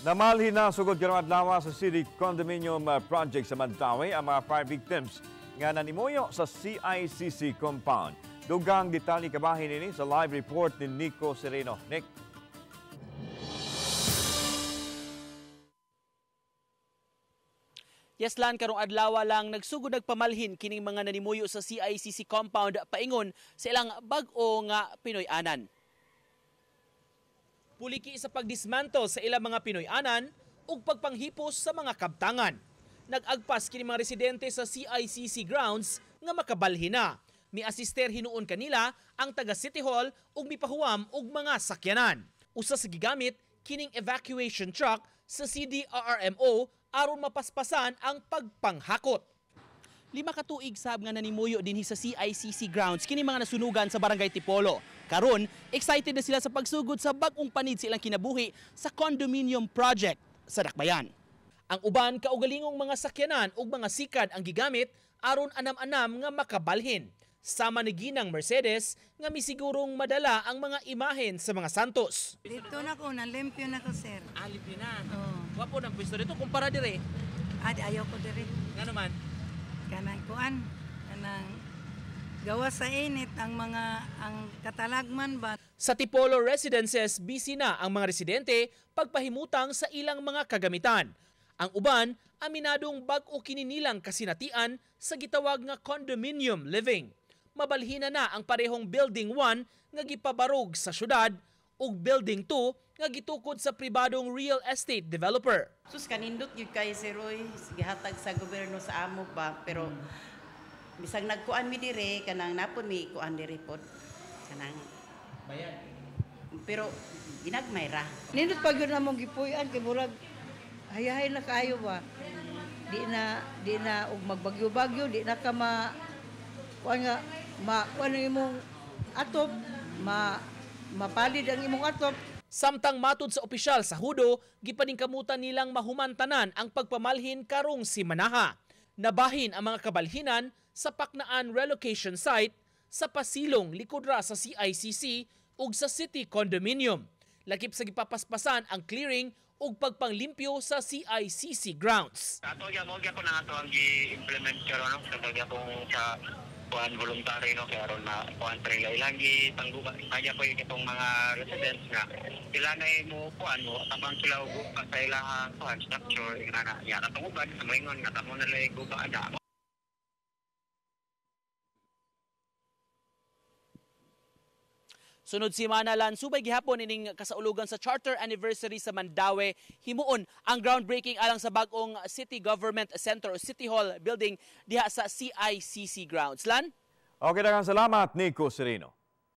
Namalhin na sugod karong adlaw sa City Condominium Project sa Mandaue ang mga fire victims nga nanimuyo sa CICC compound. Dugang detalye kabahin ini sa live report ni Nico Sereno. Nick. Yes, Lan, karong adlaw lang nagsugod nagpamalhin kining mga nanimuyo sa CICC compound paingon sa ilang bag-o nga Pinoy-anan. Puliki sa pagdismantle sa ilang mga Pinoy-anan ug pagpanghipos sa mga kabtangan. Nag-agpas kini mga residente sa CICC grounds nga makabalhin na. Miasister hinuon kanila ang taga City Hall ug mipahuwam og mga sakyanan. Usa sa gigamit kining evacuation truck sa CDRRMO aron mapaspasan ang pagpanghakot. 5 ka tuig sab nga nanimuyo dinhi sa CICC grounds kini mga nasunugan sa Barangay Tipolo. Karon, excited na sila sa pagsugod sa bag-ong panid sa ilang kinabuhi sa condominium project sa Dakbayan. Ang uban kaugalingong mga sakyanan ug mga sikad ang gigamit aron anam-anam nga makabalhin. Sama ni Ginang Mercedes nga misigurong madala ang mga imahen sa mga santos. Dito na ko, nalimpyo na ko, sir. Ah, limpyo na. Oo. Wa po ng pwesto dito kumpara dire. Ah, di, ayaw ko dire. Ngano man? Kanang kuan, kanang gawa sa init ang mga ang katalagman ba. Sa Tipolo Residences, busy na ang mga residente pagpahimutang sa ilang mga kagamitan. Ang uban, aminadong bag-o kini nilang kasinatian sa gitawag nga condominium living. Mabalhina na ang parehong Building 1 nga gipabarog sa syudad ug Building 2 nga gitukod sa pribadong real estate developer. Sus, kanindot gyud kay Sir Roy, gihatag sa gobyerno sa amo ba, pero bisag nagkuan mi dire kanang napon mi kuan dire pod kanang bayad. Pero ginagmay ra. Nindot pa gyud namong gipuy-an kay murag hayahay na kaayo ba. Di na og magbagyo-bagyo, di na ka ma kuan nga ma kuan ang imong atop, ma mapalid ang imong atop. Samtang matud sa opisyal sa Hudo, gipaningkamutan nilang mahumantanan ang pagpamalhin karong simanaha. Nabahin ang mga kabalhinan sa Paknaan Relocation Site, sa Pasilong likod ra sa CICC ug sa City Condominium. Lakip sa gipapaspasan ang clearing ug pagpanglimpyo sa CICC grounds. Ato gyud mo gyud na ato ang gi-implement karon no sa gyapon sa kuan voluntary no kay aron na kuan pre ilang gi pangguba kaya po itong mga residents nga sila na mo kuan mo tabang sila og guba sa ilang kuan structure nga na ya katong uban moingon nga kamo na lay guba ana. Sunod semana lan subay gihapon ining kasaulugan sa charter anniversary sa Mandaue, himuon ang groundbreaking alang sa bag-ong City Government Center o City Hall building diha sa CICC grounds. Lan? Okay, daghang salamat Nico Sereno.